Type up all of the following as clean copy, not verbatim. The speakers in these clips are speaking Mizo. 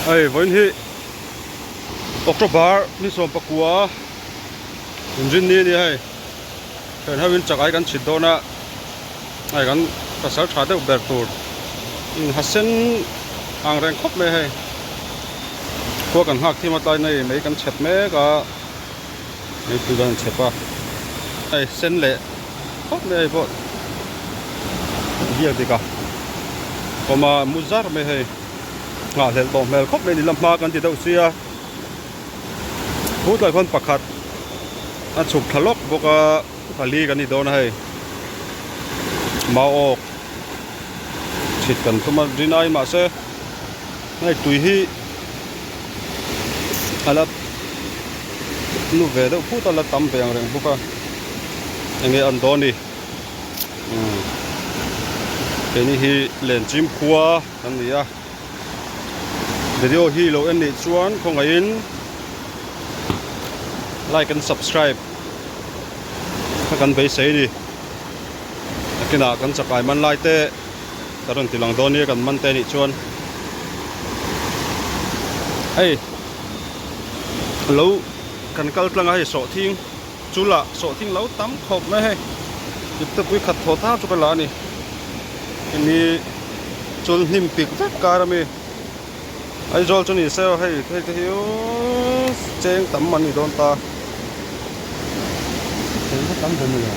Hei vawiin hi October ni 19 inrinni a ni a hei thian ho in chak ai kan chhit dawn a hei kan pasal tha deuh ber tur in ha sen ang reng khawp mai a hei khua kan nghak thim a tlai na ei mai kan chhep mek a meipui kan han chhep a hei sen leh khawp mai a hei pawh biak dik a awm a mu zar mai hei nghahhlelh tawh hmel khawp mai ni la hma kan ti deuh sia chu tlai khawn pakhat a chhuk thla lawk bawk a pali kan ni dawn a hei mau awk chhit kan tum a rin ai mahse hei tui hi a la nu ve deuh phut a la tam ve ang reng bawk a enge an dawn ni umm keini hi lenchim khua kan ni a video hi lo en nih chuan khawngaihin like and subscribe kha kan beisei a ni nakinah kan chakai man lai te ka rawn ti lang dawn nia kan man te nih chuan hei lo kan kal tlang a hei sawhthing chu lah sawhthing lo tam khawp mai hei ipte pui khat thaw thang chu ka la a ni hemi chul hnim pik vek kar ami Aizawl chu ni se aw hei hei te hi cheng tam an ni dawn ta cheng kha tam ve maw le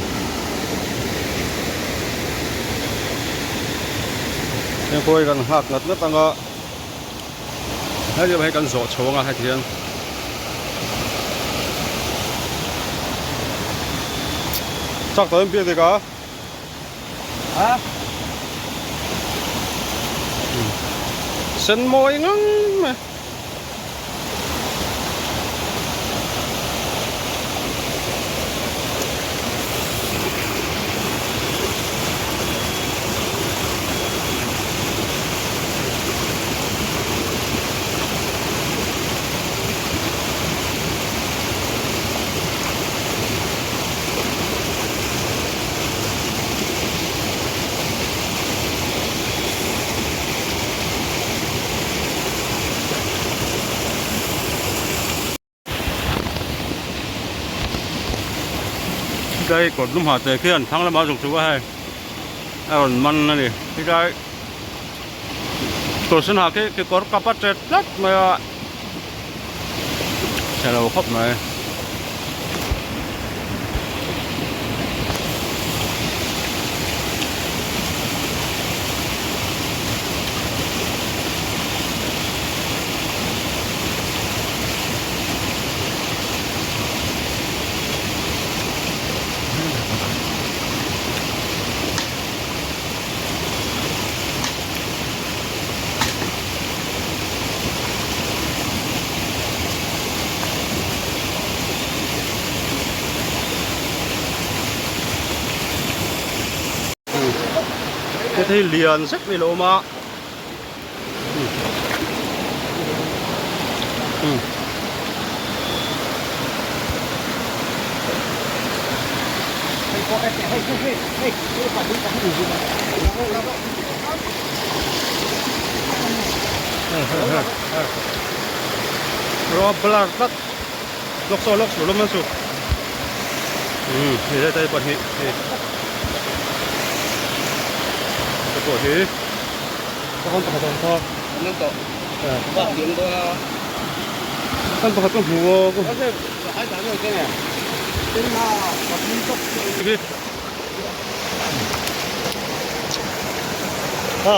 heng pawh hi kan nghak ngat ngat ang a hei hei kan zawh chho ang a heti hian chak tawh em piak dik a. A sen mawi ngang mai. Helai kawt lum ha te khian thlang lamah zuk chuk a hei a rawn man a ni helai kawr sen ha khi kekawr kap a tet tlat mai a chhe lo khawp mai. Hei lian zet mai lo awm a Rawh blur tlat lawk saw lawk suh lawm an suh umm hei helai pahnih hei te pawh hi pakhat pakhat awm kha kan pakhat ka hmu aw a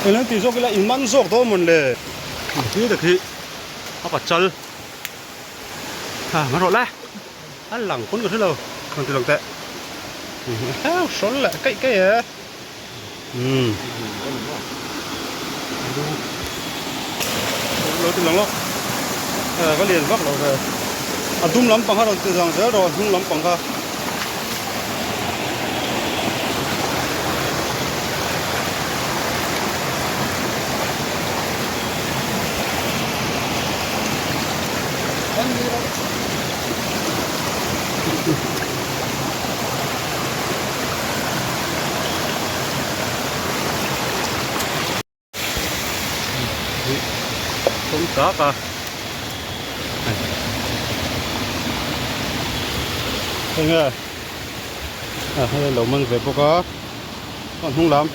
Englo tih zawk ila in man zawk dawn mawn le khi tak hi a pachal ha man rawh le a lang pawn ka hre lo rawn ti lang teh. Heu hrawl leh keih keih e. Umm. Lo ti lang lawk. Ka lian vak lo ve. A dum lampang kha rawn ti zang zel rawh a hnung lampang kha. Thawm tak a enge a hei lo man ve bawk a a hnung lam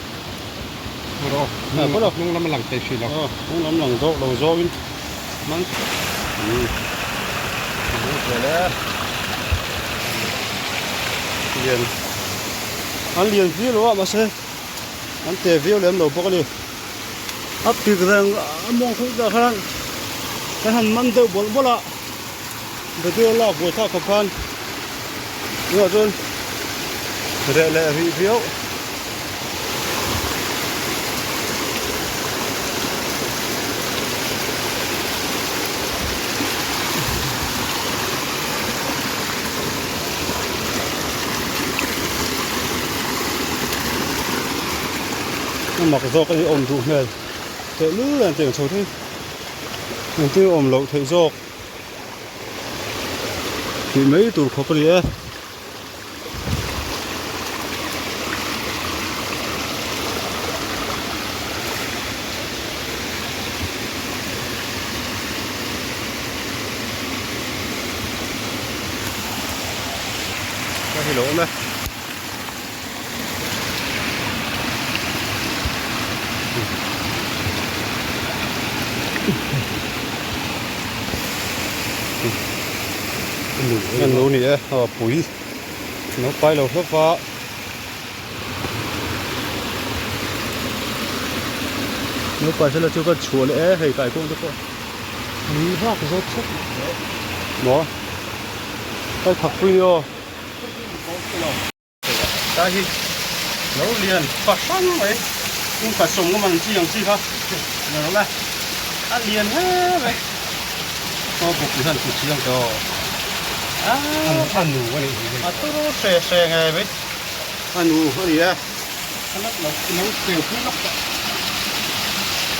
hnung lam a lang thei hrih lo hnung lam lang zawk lo zawngin man lian an lian viau lo a mahse an te viau lem lo bawk a ni a pik reng a mawng theuh te ah khan kan han man deuh bawlh bawlh a video lak buai thlak khawp khan tunah chuan reh leh rih viau. A mak zawk a ni awm duh hmel teh lul a tiang chho thei engtin awm loh theih zawk tih mai tur khawp a ni e. Ka hi lo awm e. A nu ni e aw pui no pai lo hlawp a. No pai sela chu ka chhuah leh e hei kai kawng te pawh ni vak zawt chawt maw kai thak pui ni aw. Ta hi lo lian fahran mai kum khat sawm ngam ang chi ang chi kha ni rawh le a lian hle mai aw bawk hi han kut chiang tawh a nu a nih hi a turu hre hre ngei mai a nu a ni e a lo lo keu pui lawk tawh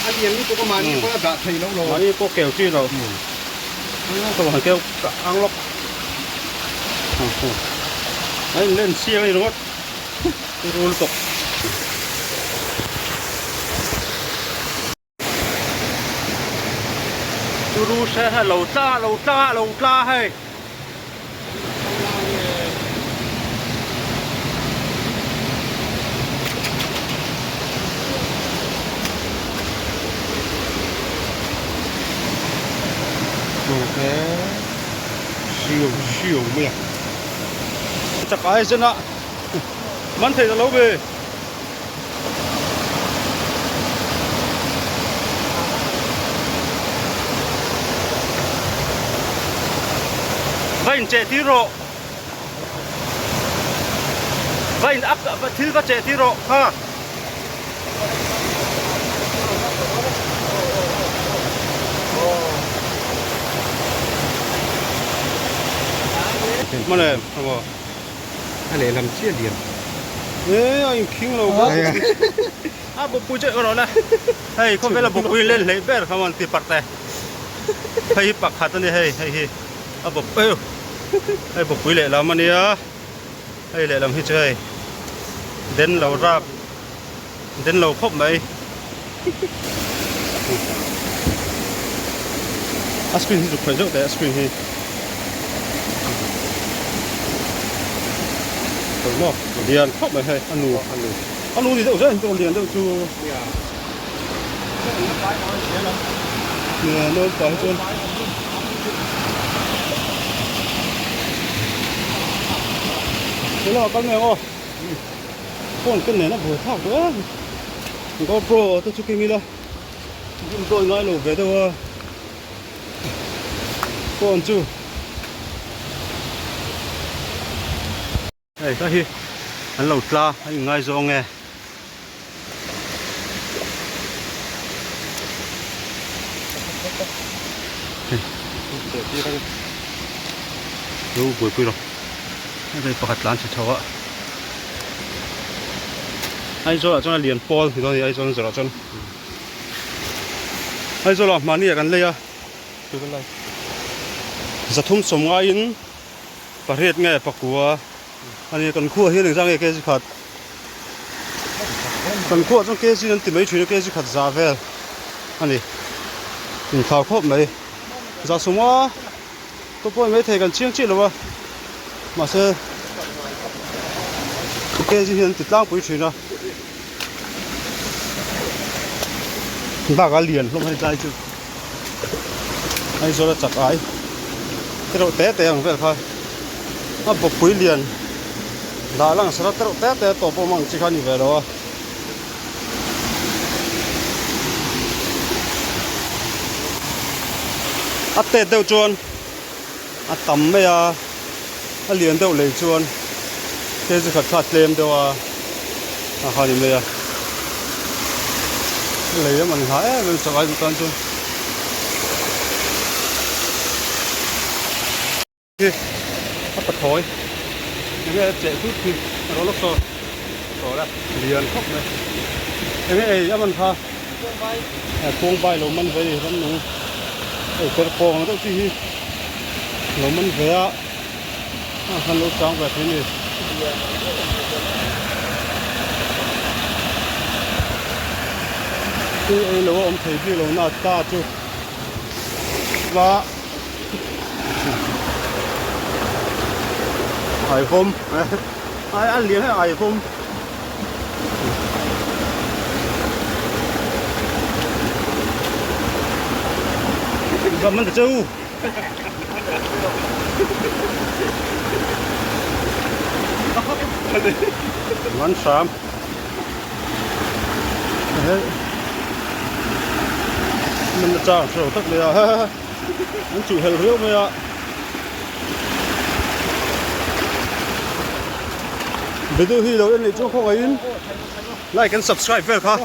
a lian lutuk a mahni pawh a dah thei lo lo mahni pawh keu chi lo ka han keu ang lawk. A in len chiang a ni ringawt rul tawk. Turu hre kha lo tla lo tla lo tla hei. Siu mai a chak ai zen a man thei ta lo ve. Va in cheh tir rawh va in ak thil va cheh tir rawh kha. Mawle aw. A lehlam chiah lian. E a inkhing lo bawk. A bawkpui chu erawh la. Hei khawvela bawkpui len hleih ber kha maw an ti parh te. Hei hi pakhat a ni hei hei hi a bawk eu hei bawkpui lehlam a nia hei lehlam hi chu hei den lo rap den lo khawp mai. A screen hi zuk phei zeuh teh a screen hi Tawh maw lian khawp mai hei a nu a nu ni deuh zel a lian deuh chu nia naupang hi chuan Hello kal mai ang aw phone ka nen a buai thlak duh em GoPro te chu keng ila bum dawi ngai lo ve deuh a phone chu hei ka hi. An lo tla a inngaizawng e. Lo buaipui rawh. Hei pakhat tlan chhe chho a. Aizawl ah chuan a lian pawl ni dawn a ni Aizawl an zawrh ah chuan. Aizawl ah mahni ah kan lei a. Zathum sawm ngaiin pariat nge pakua a ni kan khuaah hian engzah nge kg khat kan khuaah chuan kg an ti mai thin a kg khat zah vel a ni inthlau khawp mai zah sawma pawh pawh mai thei kan chiang chiah lo a mahse kg hi an ti tlangpui thin a bakah lian hlawm a ni tlai chu. Aizawl a chak ai te reuh te te ang vel kha a bawkpui lian dah lang sara te reuh te te tawp awm ang chi kha a ni ve lo a. A tet deuh chuan a tam mai a a lian deuh lei chuan kg khat kha a tlem deuh a a kha a ni mai a lei a man hla em em chak ai duh tan chuan khi a pathlawi enge a cheh tut khi a rawn lawk saw saw la lian khawp mai enge ei a man kha kawngbai lo man ve a ni ramnung hei perhpawng ang deuh chi hi lo man ve a ah khan lo chang ve thei a ni. Thil ei lo a awm thei bik lo na ta chu va aihawm a lian a aihawm. Zam an ta cheu. Man hram. Man na chang hre lo tak mai a. An chuh hel riau mai a. Video hi lo en leh chuan khawngaihin like and subscribe vel kha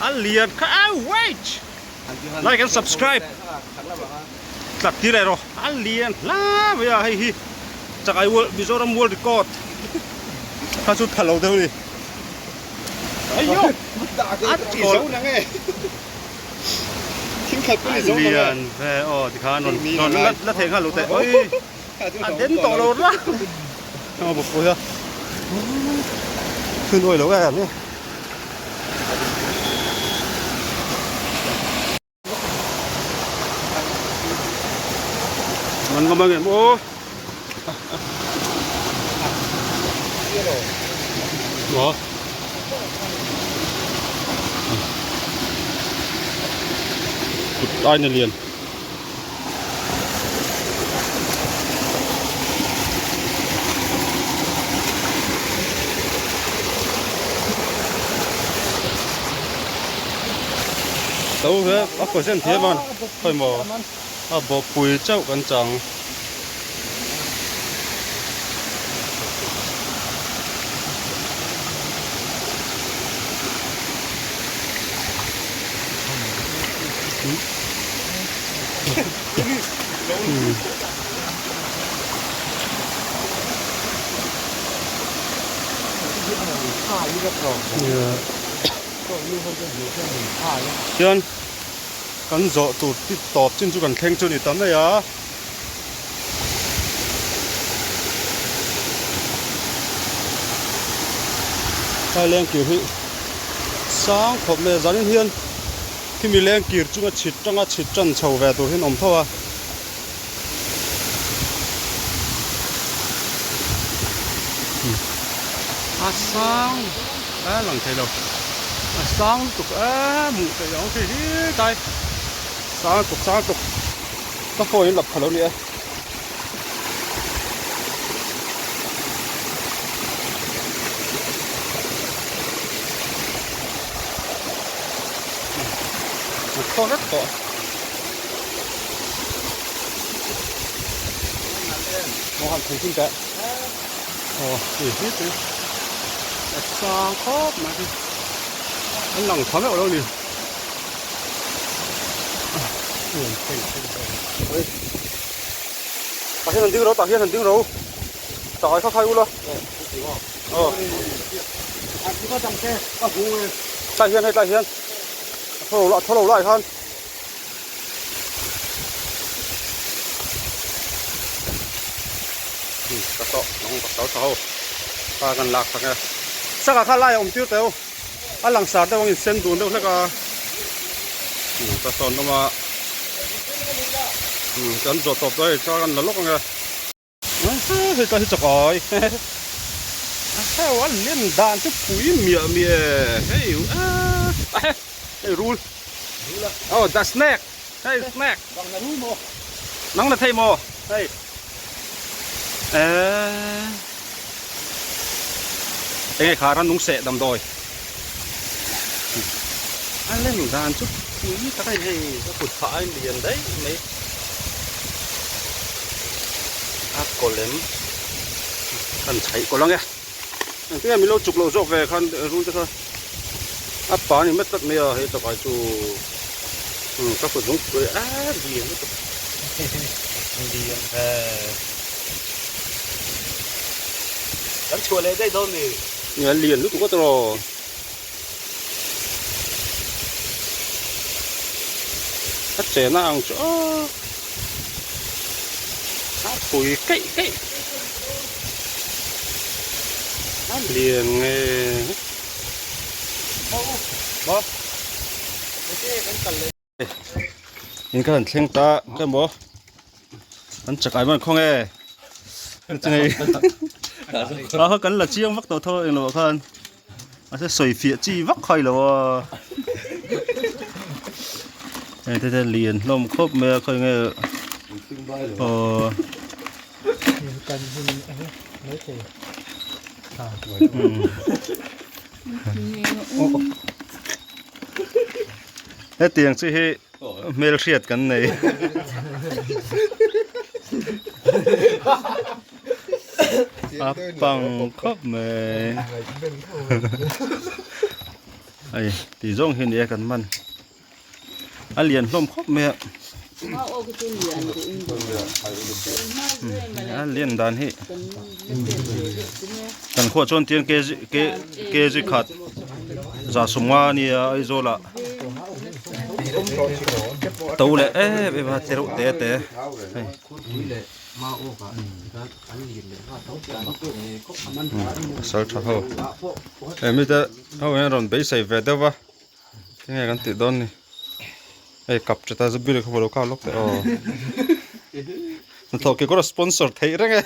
a lian kha au wait like and subscribe tlat tir leh rawh a lian hla mai a hei hi chakai world Mizoram world record kha chu tha lo deuh a ni ayo a thawl lian ve aw tikhan rawn rawn la la thei nghal lo teh oi a den tawh lo rang a bawk pawh hi a thun awi lo em em man ngam ang em aw maw kut aina lian To he a present thiam a khawi maw a bawkpui chauh kan chang. Chuan kan zawh tur tawp chin chu kan thleng chu a ni ta mai a. Lai lengkir hi sang khawp mai a zanin hian khimi lengkir chunga chhit tanga chhit tan chho ve tur hian awm tho a. A sang a lang thei lo a sang lutuk a hmuh theih ang khi hi tlai sang lutuk sang lutuk. Ka phone in lap kha lo ni e. A thaw vek tawh. Maw han thei chin teh. Aw, hei hi chu. A sang khawp mai hi an lang tha meuh lo a ni. Tah hian an ding ro tah hian an ding ro tah kha khai ula aw tlai hian hei tlai hian a tho lo a tho lo lai khan. Ka tawh nang ka sal tha ho ta kan lak sak e saka kha lai a awm tir teu a langsar deuh angin sen dun deuh hlek a ka sawn awm a kan zawh tawp daih chuan kan la lawk ang e. Hei ta hi chakai heu a lem dan chu pui miah miah e hei a hei rul oh the snake hei snake nang la thei maw hei eh enge kha ran nung seh damdawi a lem dan chu pui tak a ni hei ka kut phah a lian daih mai. A kawlem kan chhaih kawlh ang e engtin nge min lo chuk loh zawk ve khan rul te kha a pa a ni met tlat mai a hei chakai chu ka kut zung pui a lian lutuk lian ve kan chhuah leh daih dawn ni a lian lutuk a tawh. A chena ang chu aw a pui keih keih a lian nge in ka han thleng ta ka maw an chakai man khawng e a kha kan la chiang vak tawh tho englo ah khan mahse sawi fiah chi vak khai lo a heng te te lian hlawm khawp mai a khawi nge aw Hetiang chi hi hmelhriat kan nei. A pang khawp mai. Hei ti zawng hi nia kan man. A lian hlawm khawp mai a. A lian dan hi kan khuah chuan tiang kg kg khat za sawmnga a nia Aizawl ah to leh em em a tereuh te te hei. Pasal tha ho he mite ho hian rawn beisei ve deuh va tinge kan tih dawn ni hei kap chata zu bil kha lo kha lawk teh aw hnathawh kekawr a sponsor theih reng e.